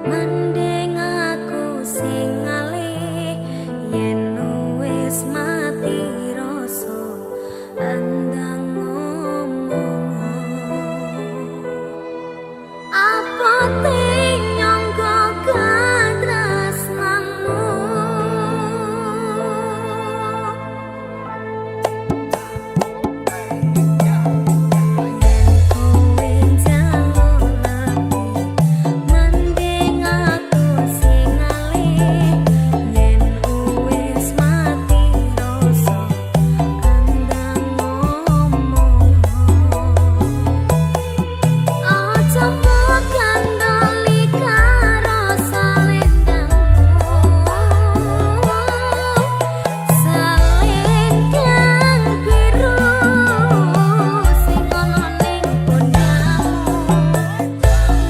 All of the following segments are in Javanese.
Mending aku sing ngalih yen wis mati rasa endang ngomong. Apa nyangka katresnanmu? Yen kowe njaluk lebih, mending aku sing ngalih yen wis mati rasa endang ngomong. Aja mbok kandhali karo salendangmu, selendang biru sing ana ning pundakmu,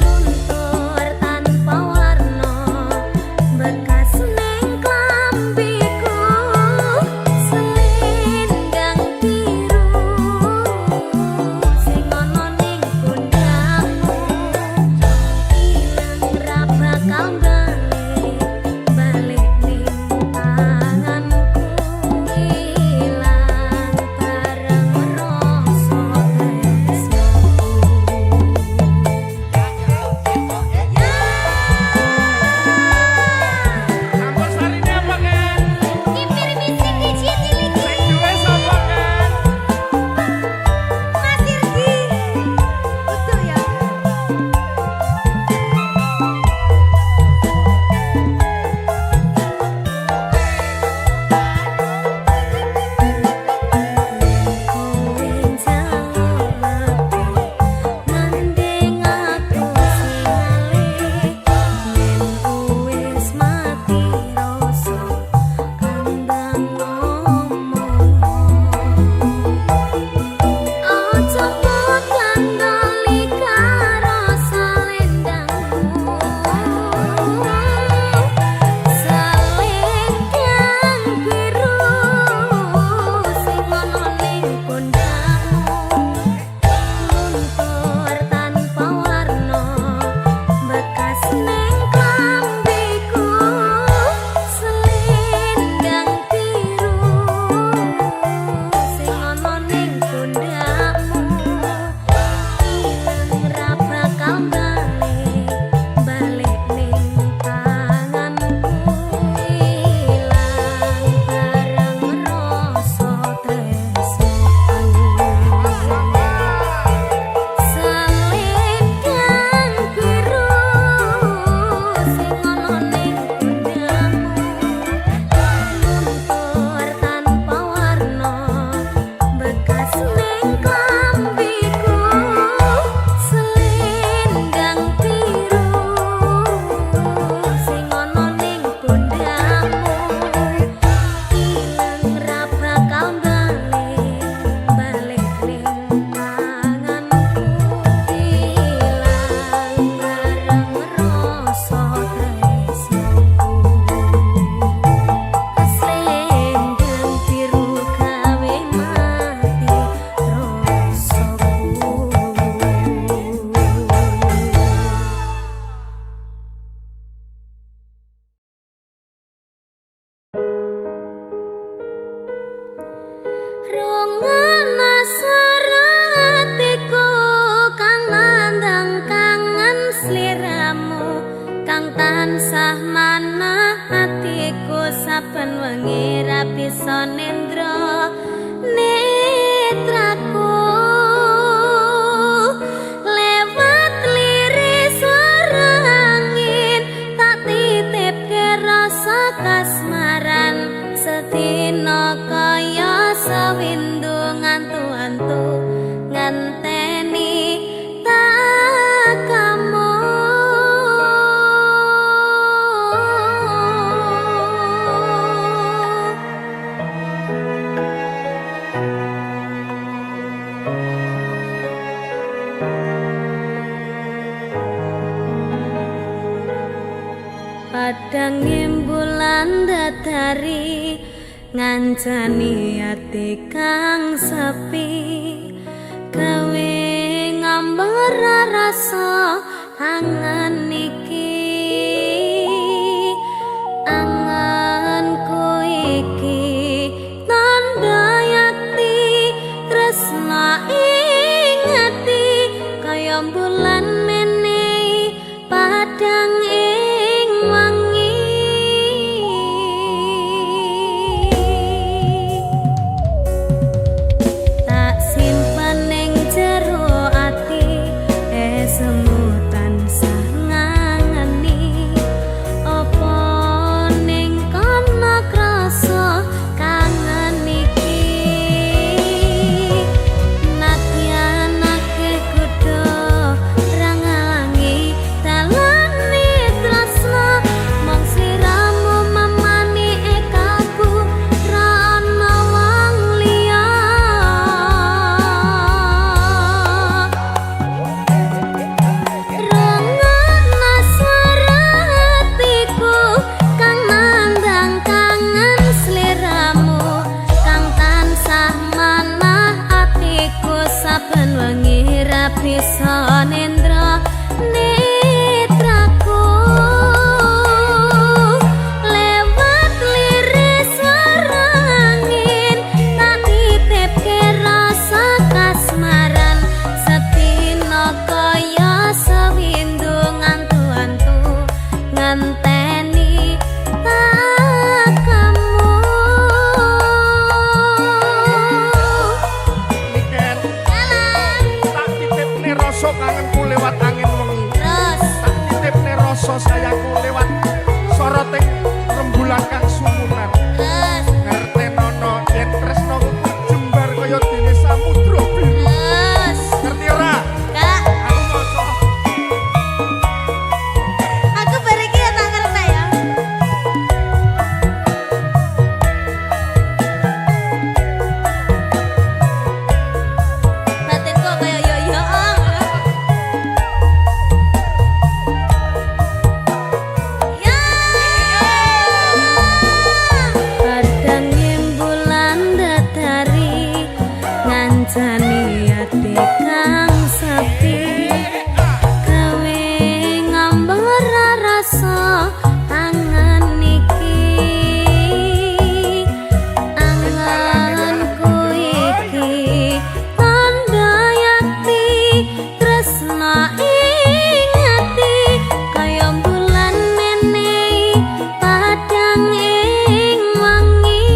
luntur tanpa warna bekas ning klambiku. Selendang biru sing ana ning pundakmu, ilang ra bakal balik, balik ning tanganku, ilang bareng rasa tresnaku. Campursarine apa, Ken? Kipir misik dicitili. Sing duwe sapa, Ken? Mas Irgi. Betul ya. Yen kowe njaluk lebih, mending aku sing ngalih yen wis mati rasa endang ngomong. Aja mbok kandhali karo salendangmu, selendang biru sing ana ning pundakmu, luntur tanpa warna bekas ning klambiku. Selendang biru sing ana ning pundakmu, ilang ra bakal balik, balik ning tanganku, ilang bareng rasa tresnaku. Selendang biru sing ana ning pundakmu, luntur tanpa warna bekas ning klambiku. Selendang biru sing ana ning pundakmu, ilang ra bakal balik, balik ning tanganku, ilang bareng rasa tresnaku. Selendang biru gawe mati rasaku. Rungokno suratiku kang nandang kangen sliramu, kang tansah manah atiku saben wengi ra bisa nendra netraku. Lewat liris suara angin tak titipke rasa kasmaran, sedina kaya sewindu ngantu-antu ngenteni takamu. Padang bulan datari ngancani ati kang sepi, gawe ngambar rasa angen iki. Ngenteni tekamu. Niken, tak titipne rasa kangenku lewat angin wengi. Terus. Tak titipne rasa sayangku lewat soroting rembulan kang sumunar. Terus. Ngertenono yen tresno jembar kaya dene samudra biru. Terus. Ngerti ora? Kak, Aku maca. Aku bar iki ya tak ngerti ya. Batinku kaya yo yo. Ya. Padange bulan datari ngancani ati kang sepi. Gawe ngambar rasa angen iki, angenku iki tanda yakti tresna ing ati kaya bulan menehi padang ing wengi.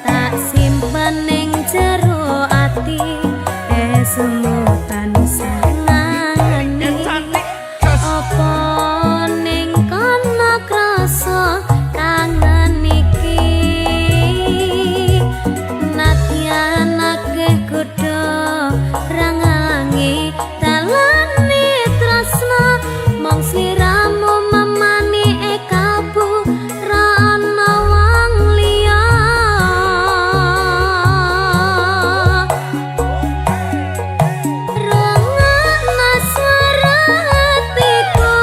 Tak simpen ning jero ati esmu tansah Niken ngangeni. Cantik. Jos. Apa ning kono krasa kangen iki? Nadyan akeh godha ra ngalangi dalane tresna, mong sliramu memani e kalbu ra ana wong liya. Rungokno swara atiku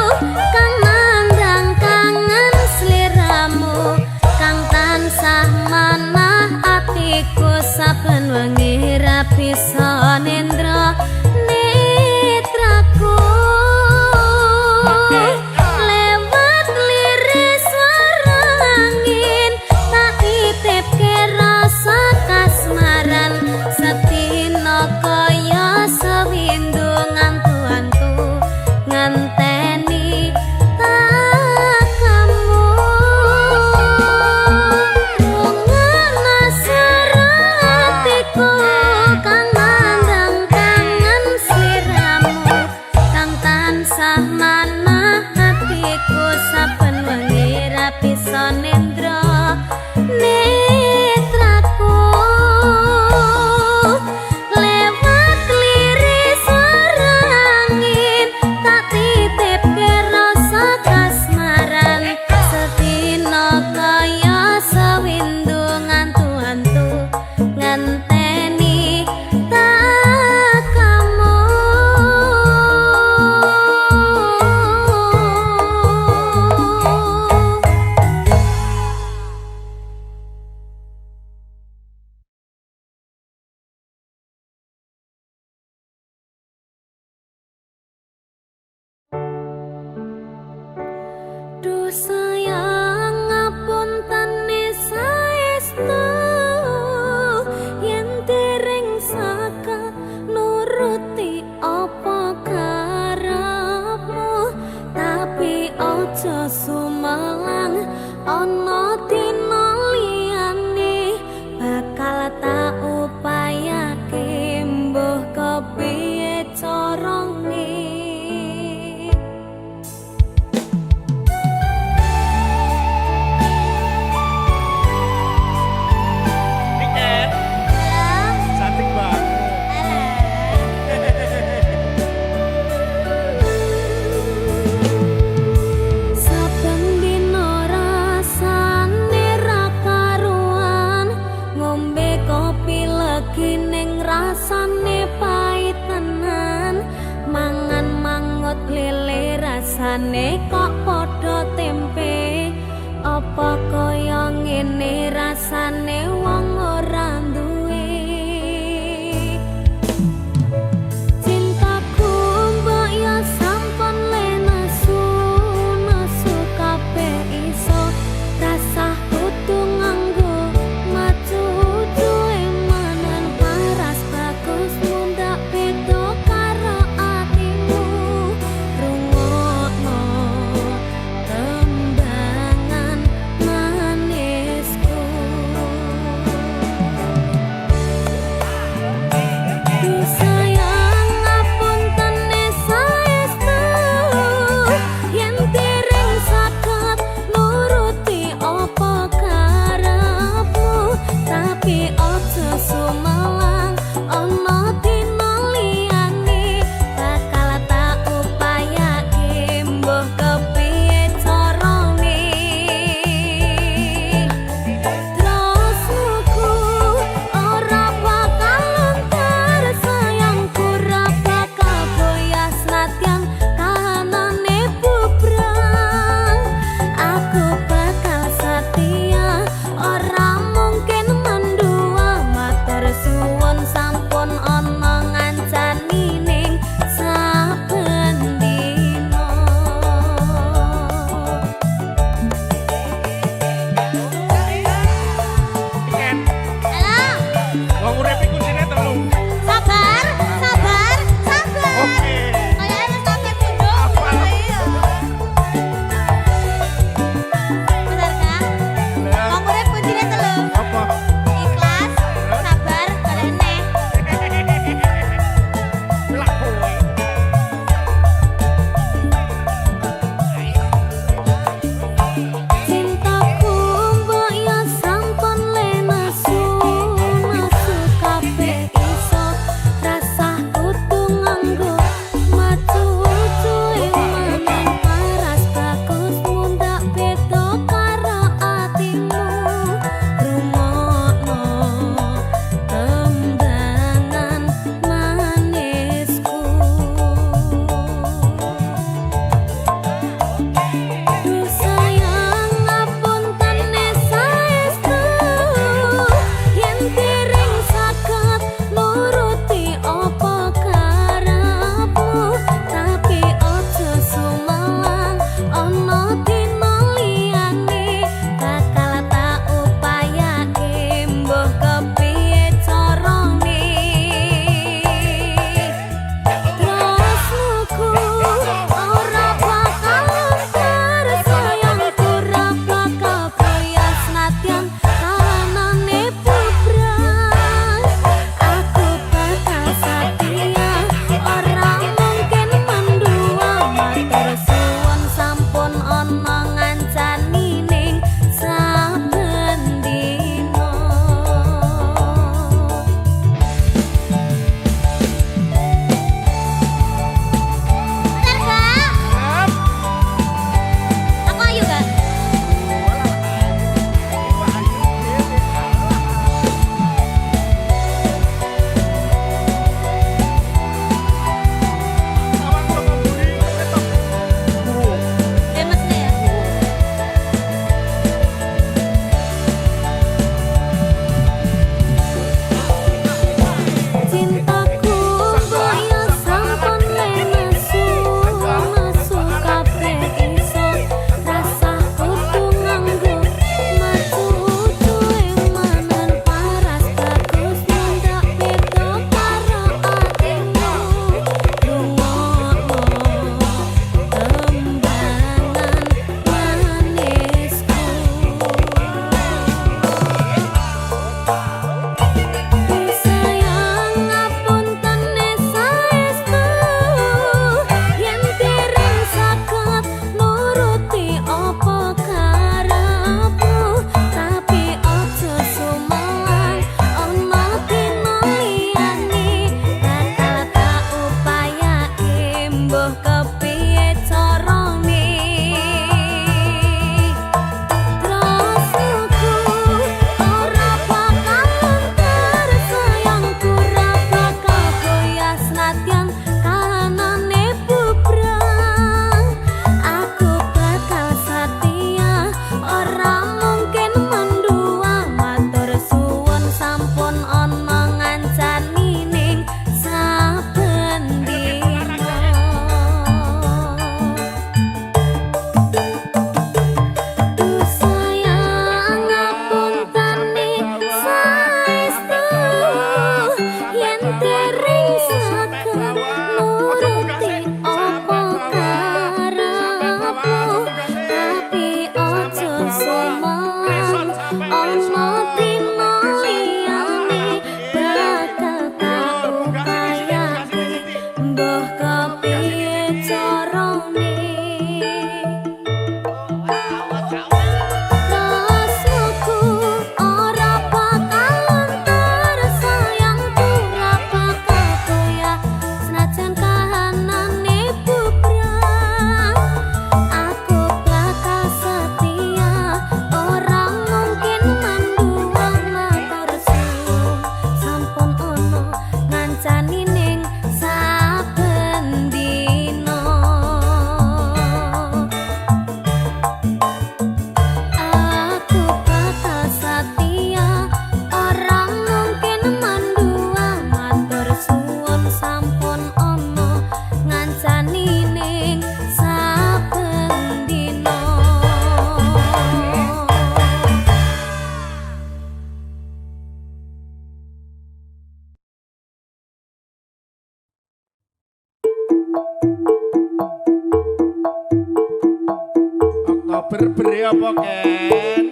kang nandang kangen sliramu, kang tansah manah atiku saben wengi ra bisa nendra netraku. Lewat liris swara angin tak titipke rasa kasmaran, sedina kaya sewindu ngantu-antu ngenteni tekamu. Rungokno swara atiku kang nandang kangen sliramu, kang tansah manah atiku saben wengi ra bisa nendra netraku. Lewat liris swara angin tak titipke rasa kasmaran, sedina kaya sewindu ngantu-antu ngenteni tekamu. Duh sayang, ngapuntene saestu yen dereng saged nuruti apa karepmu, tapi aja sumelang ana dina liyane bakal tak upayake mbuh kepiye carane. Niken, cantik banget. Saben dina rasane ra karuan, ngombe kopi legi ning rasane pait tenan, mangan mangut lele rasane kok padha tempe, apa kaya ngene rasane wong ora duwe. Cintaku mbok ya sampun le nesu nesu kabeh iso, rasah kudu nganggo macu-cu emanan paras bagus mundak beda. Senadyan kahanane bubrah, aku bakal setia, ora mungkin mendua. Matur suwun sampun ana ngancani ning saben dina. Duh sayang, ngapuntene saestu yen dereng saged nuruti apa karepmu, tapi aja sumelang, ana dina liyane bakal tak upayake, mbuh kepiye carane. Tresnoku ora bakal luntur, sayangku ora bakal goyah, senajan kahanane bubrah. Aku bakal setia, ora mungkin mendua. Matur suwun sampun ana ngancani ning saben dina. Aku bakal setia, ora mungkin mendua. Matur suwun sampun ana ngancani ning saben dina. Oktober beri apa, Ken?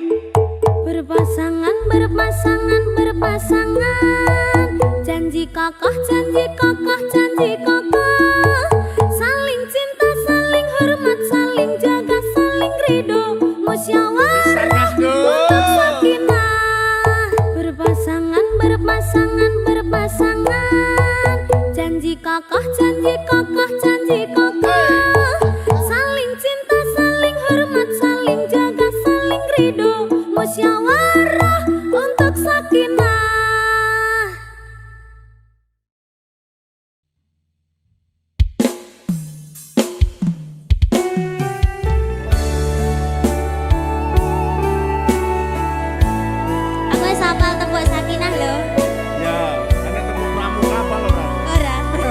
Berpasangan, berpasangan, berpasangan. Janji kokoh, janji kokoh, janji kokoh. Saling cinta, saling hormat, saling jaga, saling ridho. Musyawarah Sarkas untuk sakinah. Berpasangan, berpasangan, berpasangan. Janji kokoh, janji kokoh, janji kokoh. Saling cinta, saling hormat, saling jaga, saling ridho. Musyawarah untuk sakinah. Aku wis hafal tembung sakinah lho. Ya, ana tembung pramuka apa lho, Ora? Ora.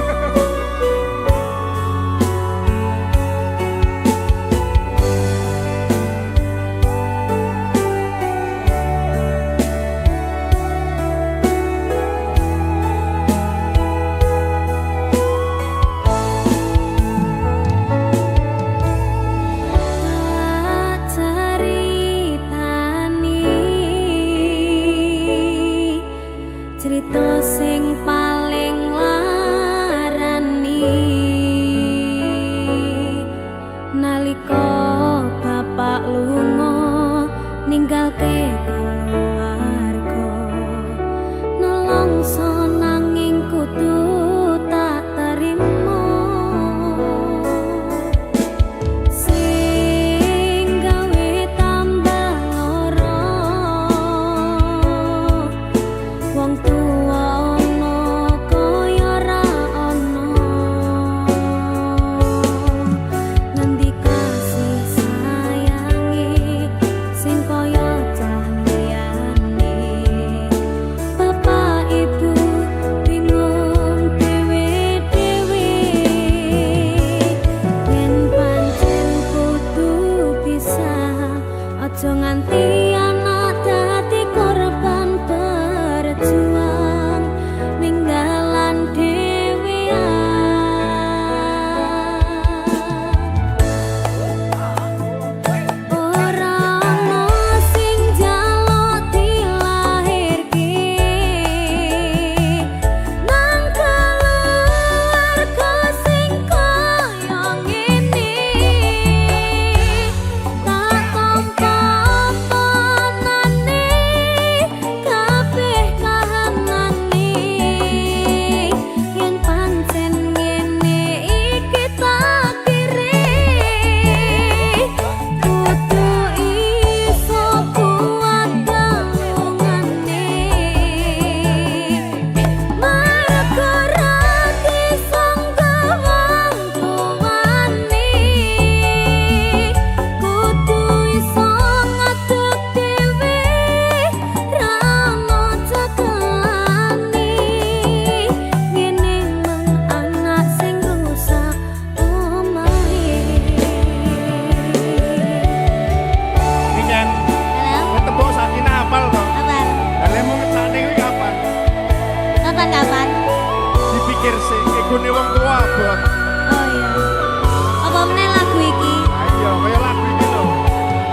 dawa abot. Oh iya. Apa meneh lagu iki? Ayo, kaya lagu iki lho.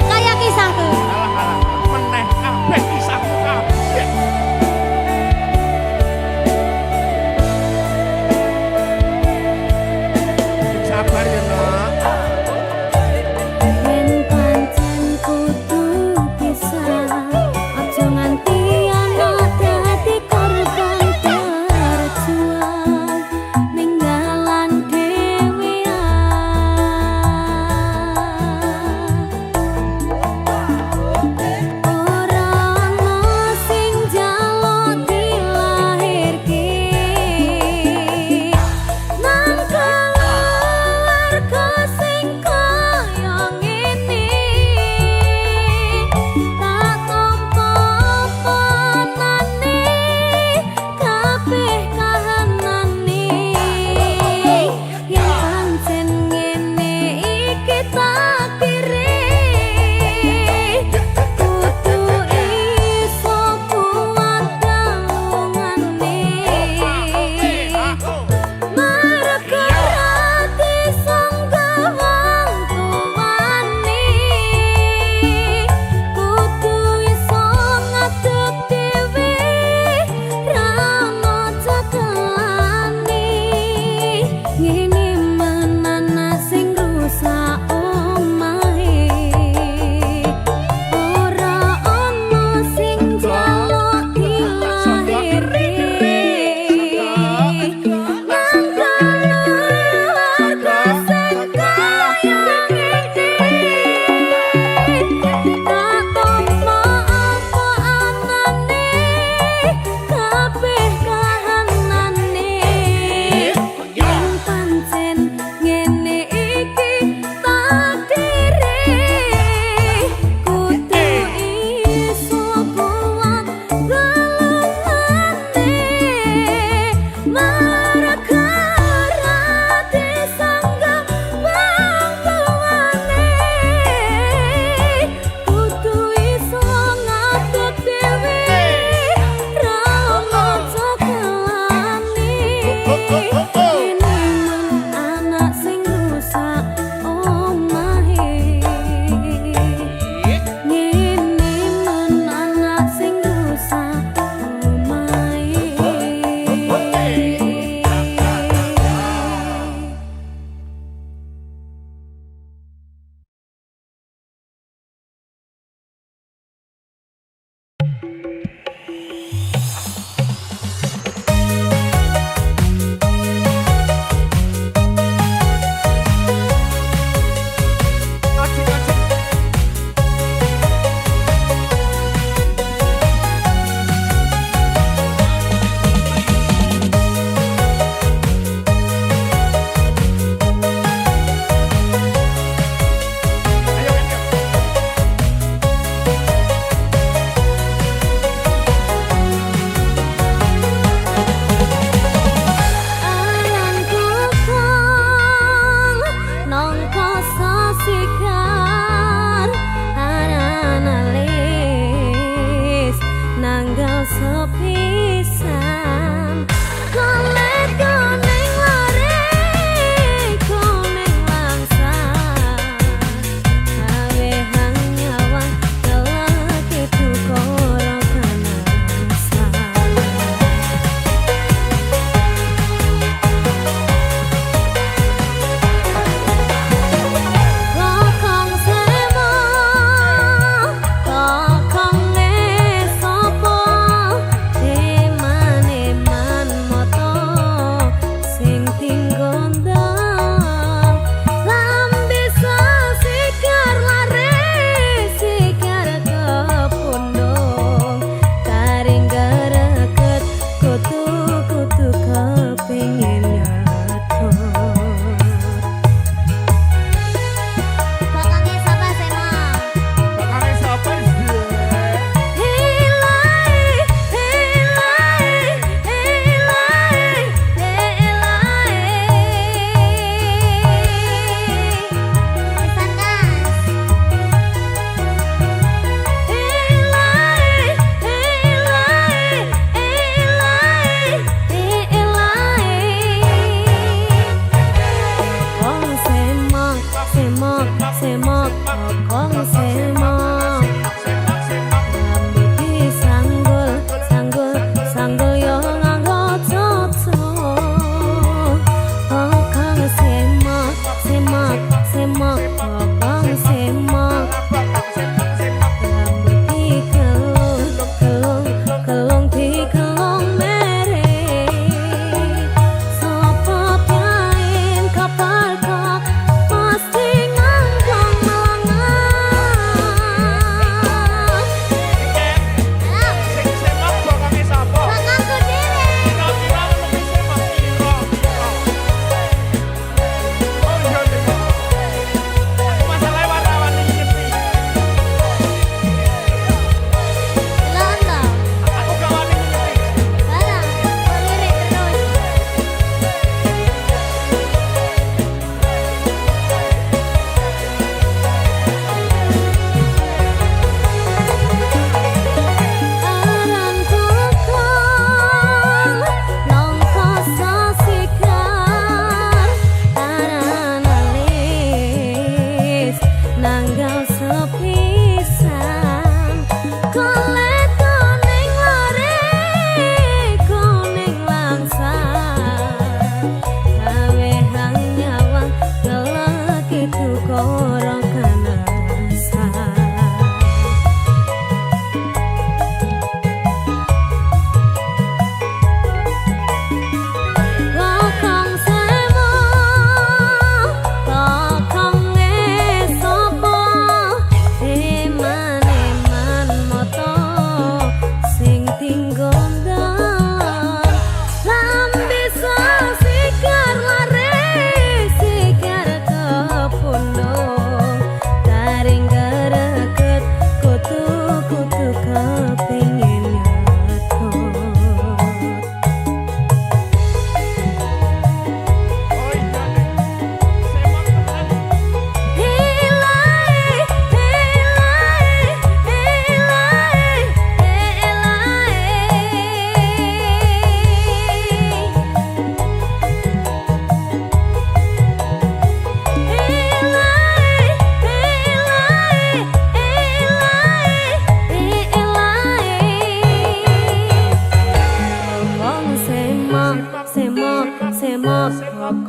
Kaya kisahku. Alah alah, meneh kabeh kisahmu kabeh. Sing sabar ya, Nak. Yen pancen kudu pisah, aja nganti ana dadi korban berjuang ning dalan dhewe.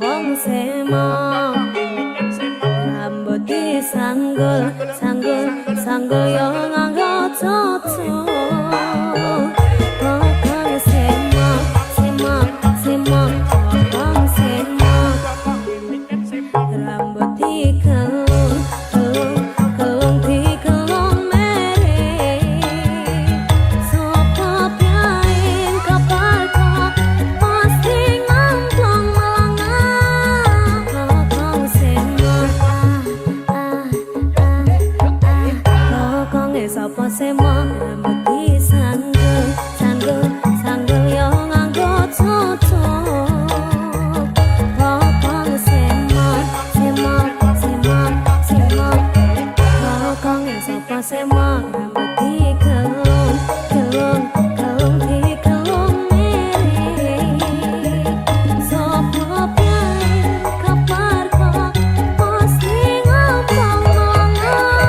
Bokong semok, rambut disanggul, sanggul, sanggul yo nganggo tutuk. Bokong semok, semok, semok, bokong semok, rambut dikelung, kelung, kelung dikelung mere. Sopo pyaeng kaparka pasti ngamplong melangah. Bokong semok, ah ah ah ah, bokonge sapa semok, rambut disanggul, sanggul, sanggul yo nganggo tutuk. Bokong semok, semok, semok, semok, bokonge sapa semok, rambut dikelung, kelung, kelung dikelung mere. Sopo pyaeng kaparka pasti ngampang melangah.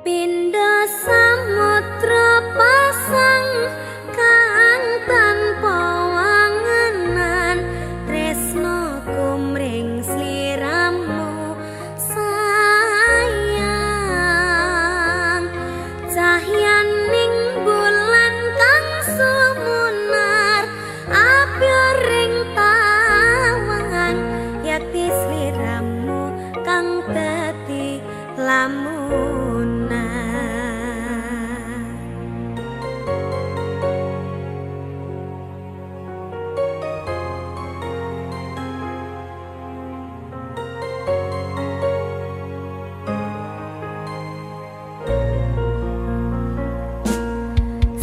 Pindha samudra pasang kang tanpa wangenan, tresno kumring sliramu sayang. Cahyaning bulan kang sumunar apyoring tawangan, yakti sliramu kang dadi lamunan.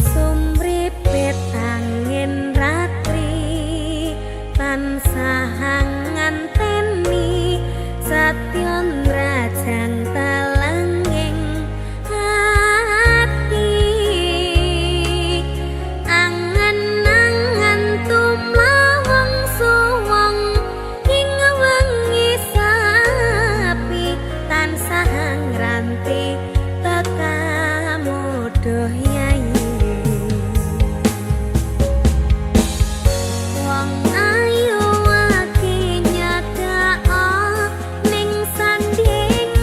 Sumripit angin ratri tansah nganteni, satyon rajang talenging ati. Angen-angen tumlawang suwung ing wengi sapi, tansah ngranti tekamuduh yai. Wong ayu ati nyadaka ning sanding.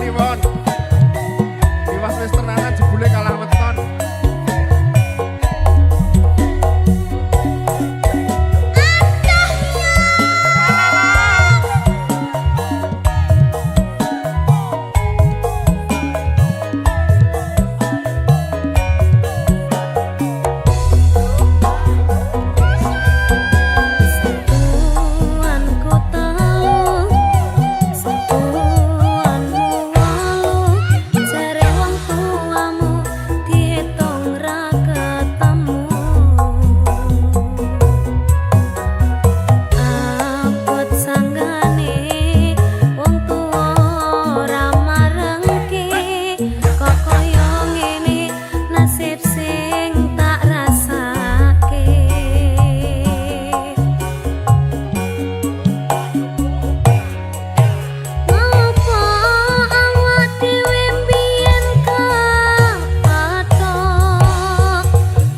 kliwon. Tiwas wis tenanan jebule kalah weton. Sentuhanku telu, sentuhanmu wolu, jare wong tuamu diitung ra ketemu. Abot sanggane wong tuwa ora marengke, kok kaya ngene nasib sing tak rasake. Ngopo awak dhewe mbiyen kepethuk,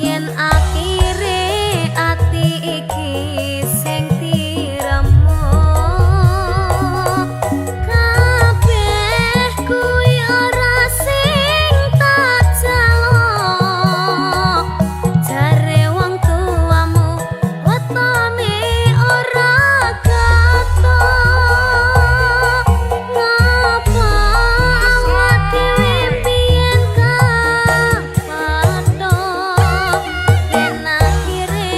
yen akhire ati iki sing diremuk. Kabeh kuwi ora sing tak jaluk, jare wong tuamu wetone ora ketok. Ngapa awak dhewe mbiyen kepethuk, yen akhire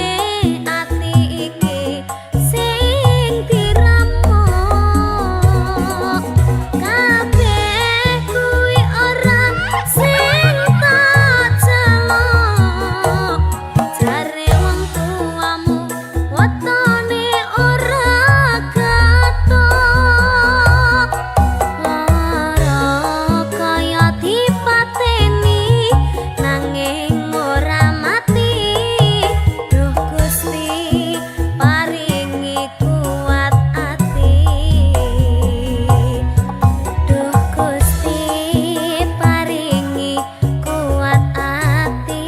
ati iki sing diremuk. Kabeh kuwi ora sing tak jaluk, jare wong tuamu wetone ora ketok. Lara kaya dipateni nanging ora mati. Duh Gusti paringi kuat ati. Duh Gusti paringi kuat ati.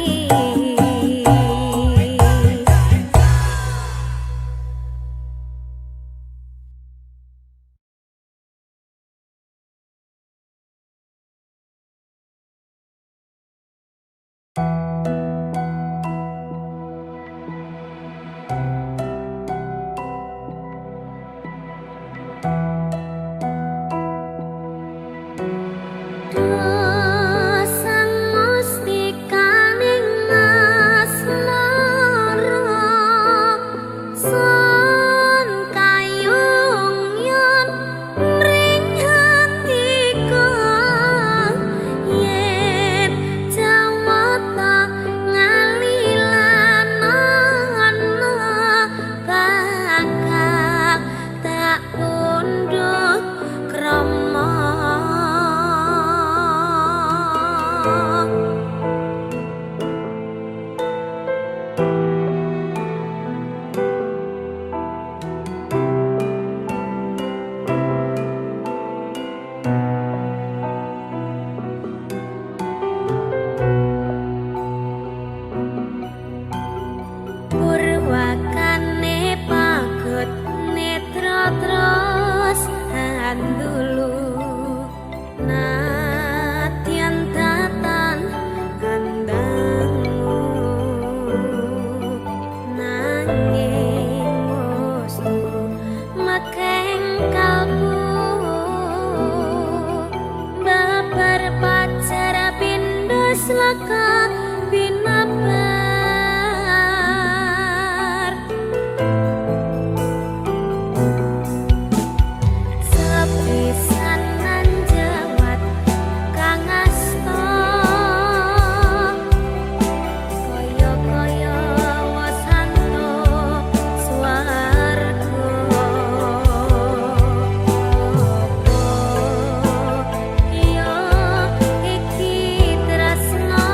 Sang mustikaning asmara, sun kayung yen mring handika, yen jawata ngalilan ana bakal tak pundhut krama. Purwakane pagot netra terus handulu, nadyan datan handangu, nanging mustu mekeng kalbu, babar pacar pindho slaka binabar. Sepisanan jawat kang asta, kaya-kaya wasanta swarga. Apa ya iki tresna?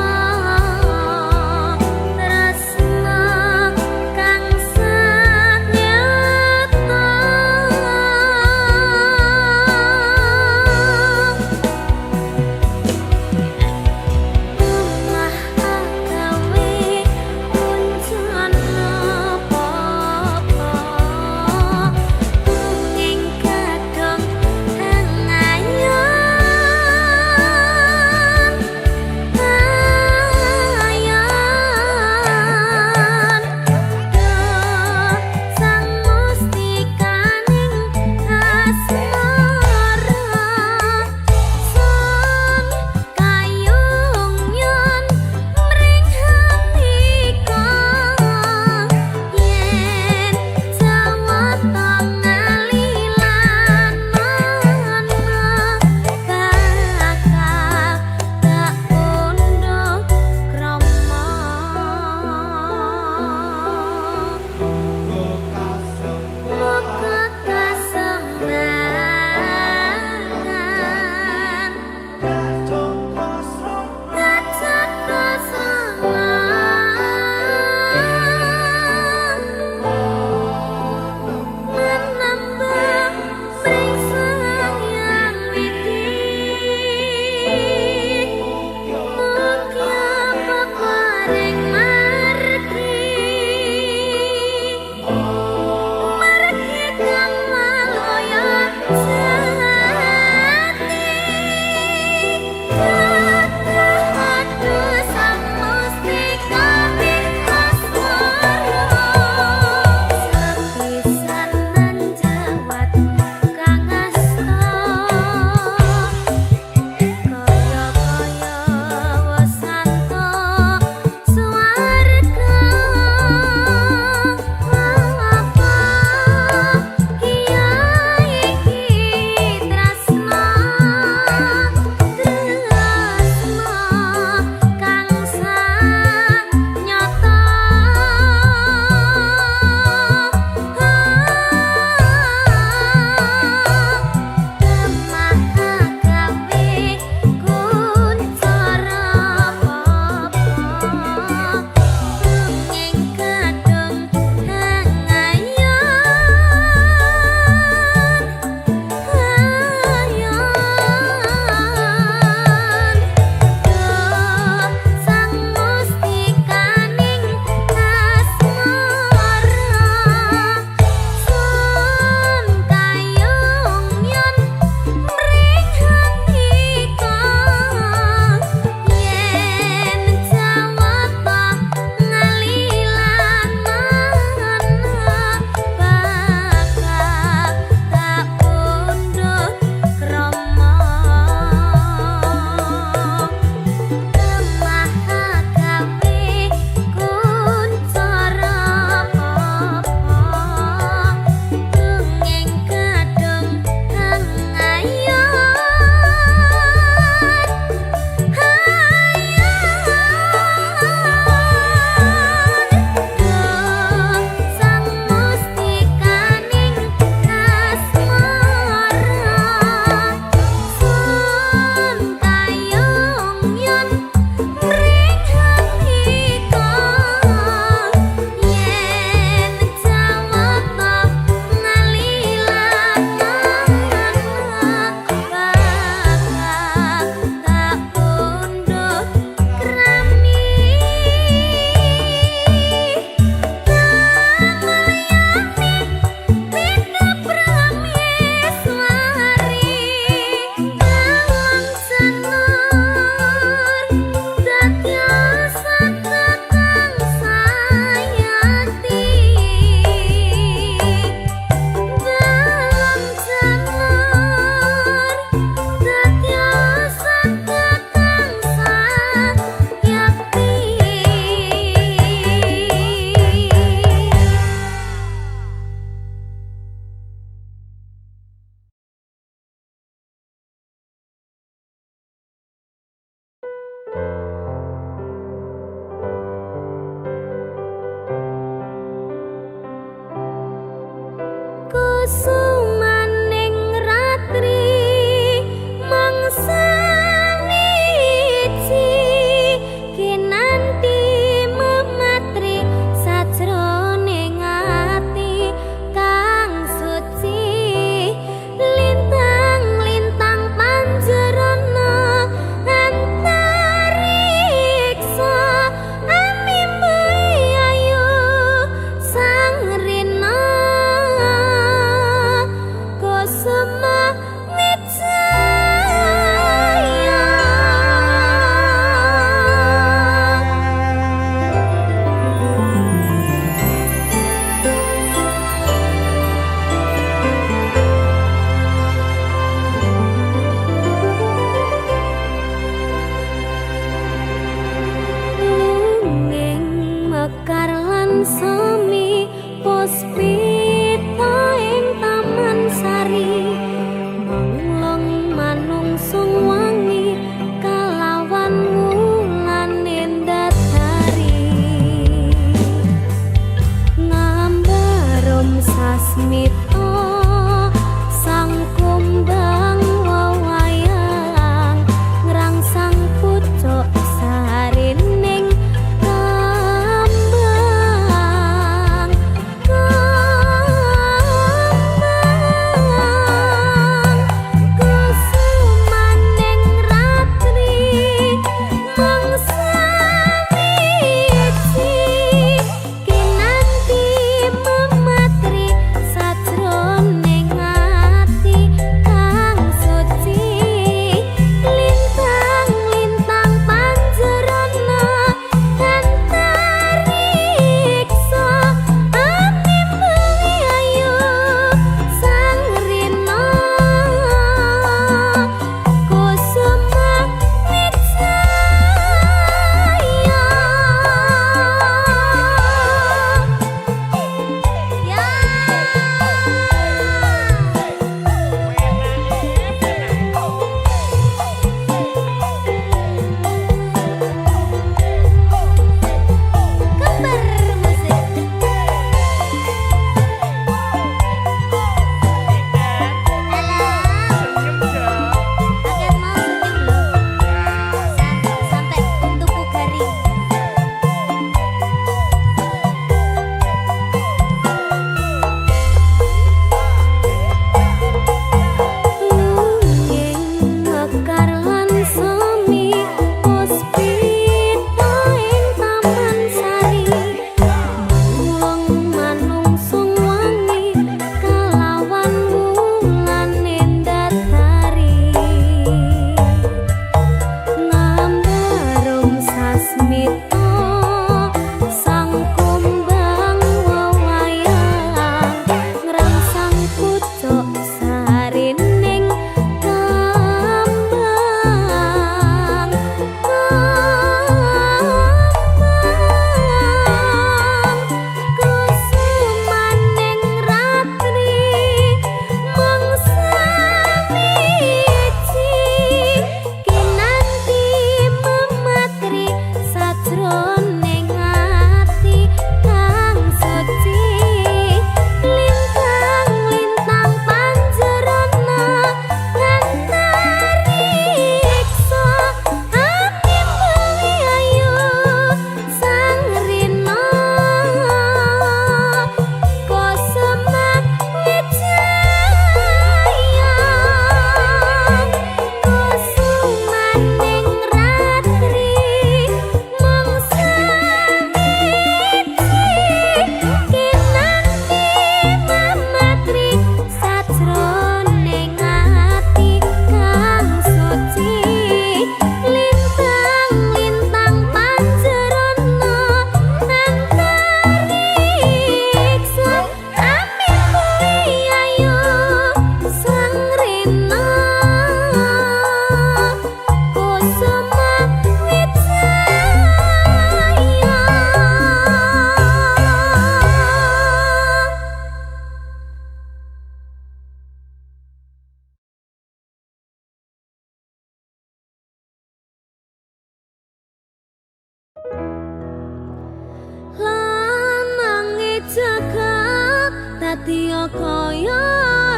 Dadi kaya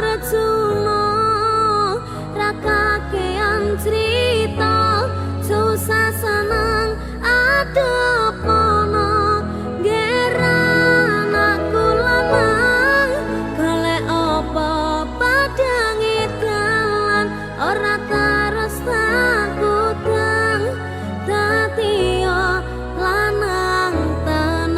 Arjuna, ra kakean crita, susah seneng adepono. Anakku lanang golek apa padange dalan, ora terus takutang, dadi lanang tenan.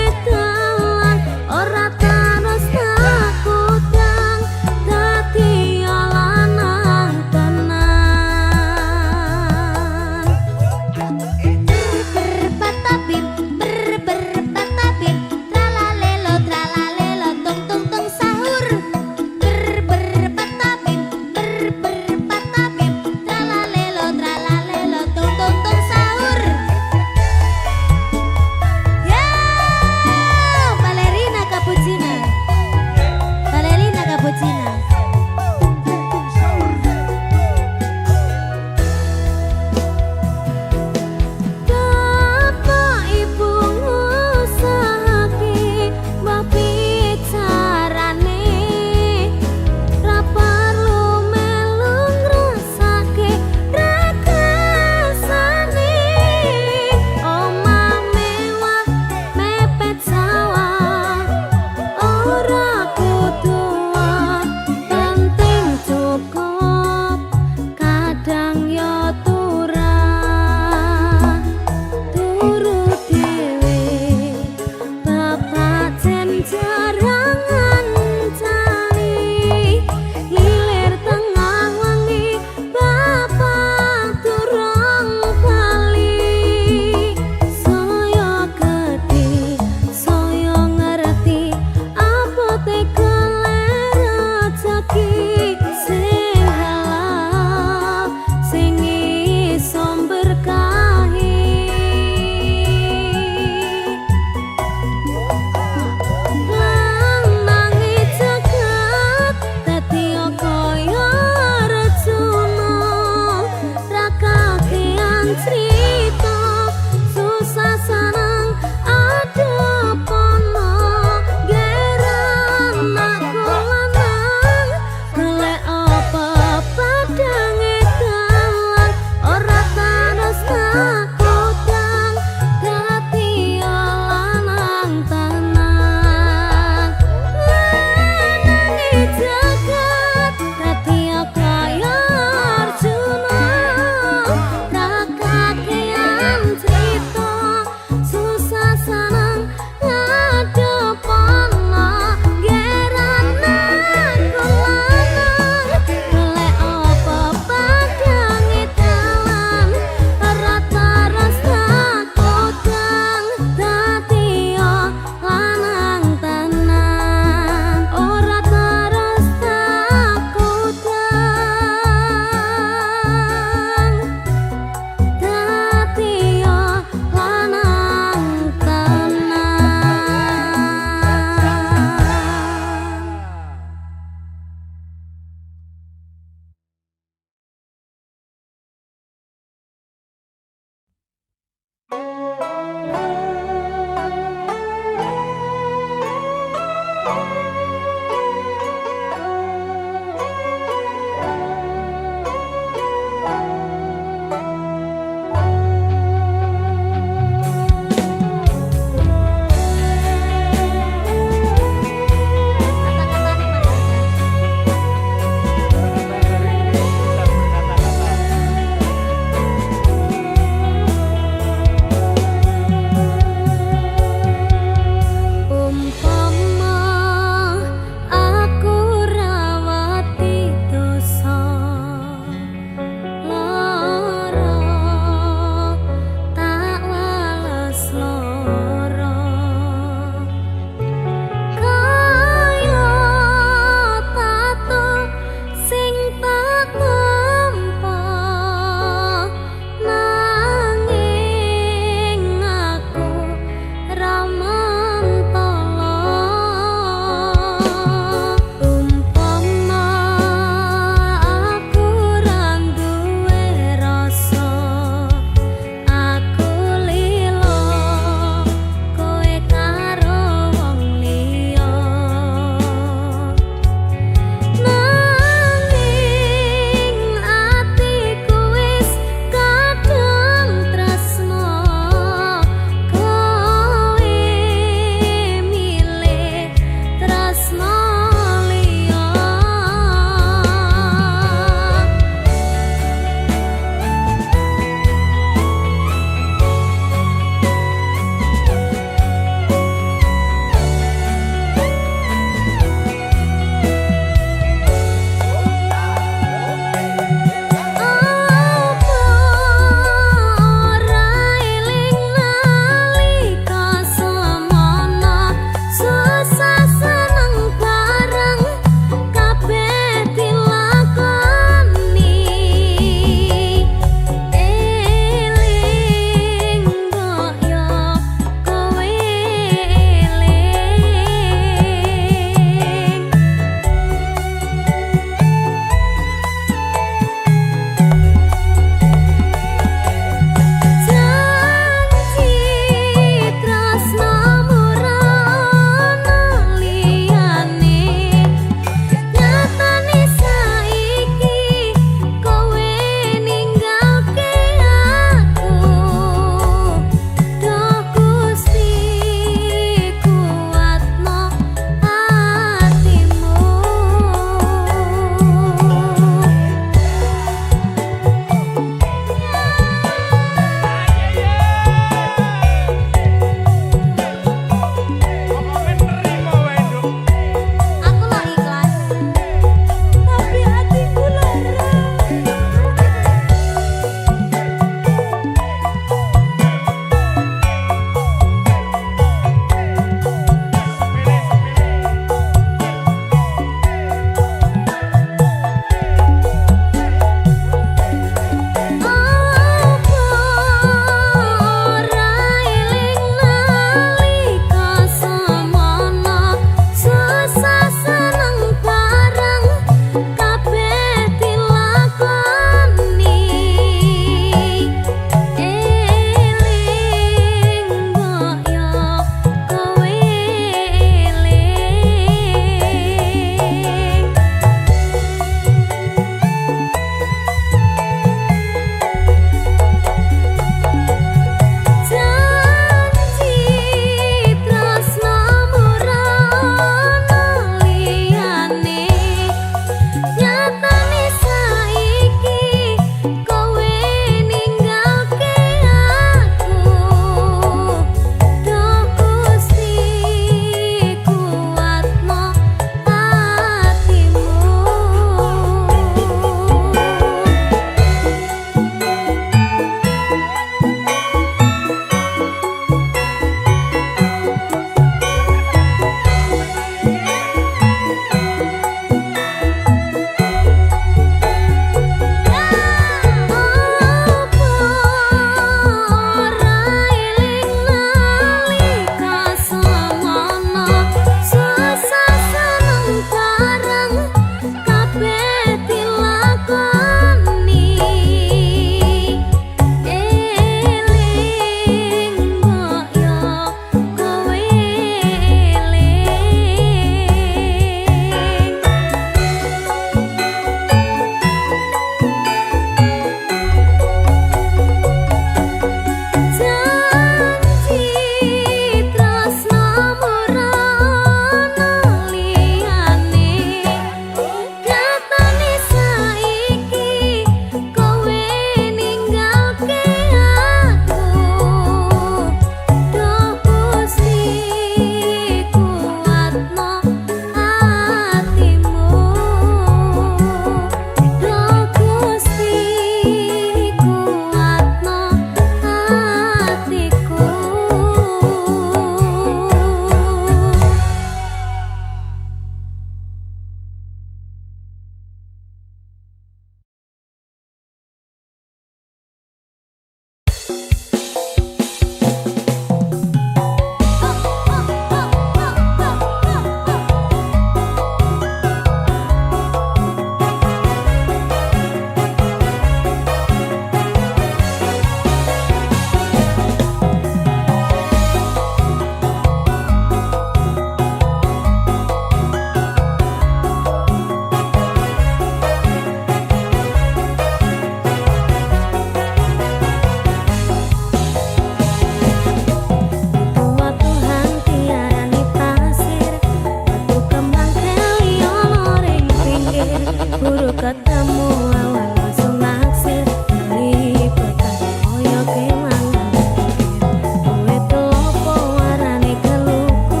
Guru ketemu awal langsung naksir, lipetan koyo kemangan pikir. Kowe telopo warane keluku,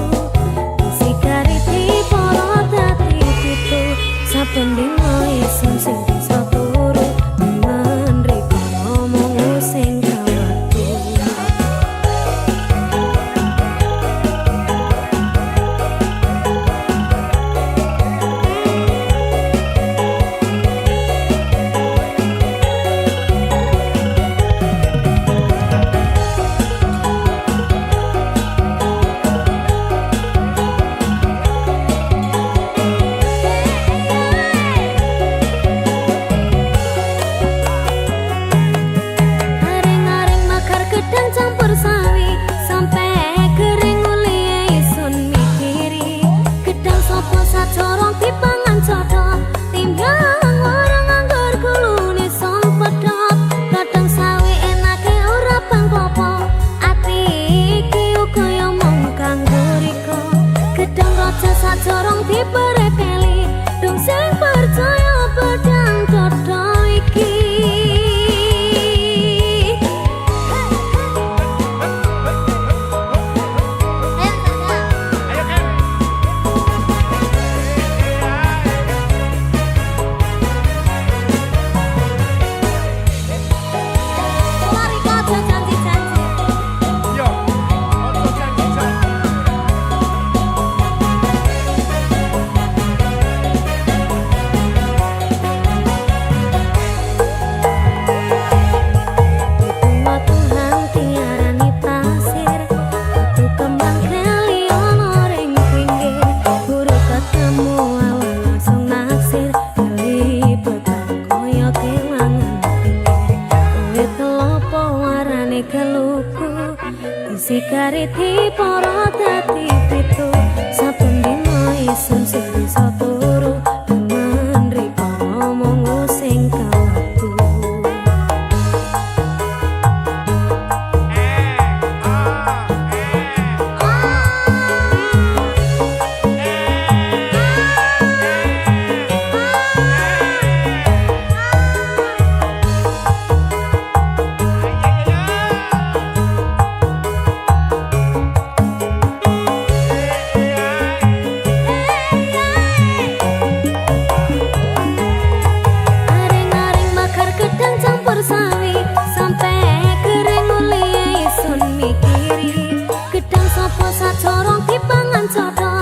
disikari diporo dadi pitu. Saben dina isun sing bisa turu, nemen riko ngomong sing kawatu. Aring-aring makar gedang campur sawi, sampe kering ulihe isun mikiri. Gedang sopo sacorong dipangan codot, timbang orang anggur gulune song pedhot. Kadang sawi enake ora bang popo, ati iki uga yo mung kanggo riko. Gedang raja sacorong diperepeli, dong sing percaya pedang dodo iki. Ayo kan. Lari kaca janji-janji. Yo, ojo janji-janji. Ditunggu Tuhan tiarani pasir, batu kembang kali ono ring pinggir. Guru ketemu awal langsung naksir, kelipetan koyo kelangan pikir. Kowe telopo warane keluku, disikari diporo dadi pitu. Saben dina isun sing bisa turu, demen riko ngomong sing kawatu. Eh, ah, eh. Aring-aring bakar gedang campur sawi, sampe kering ulihe isun mikiri. Gedang sopo sacorong dipangan codot,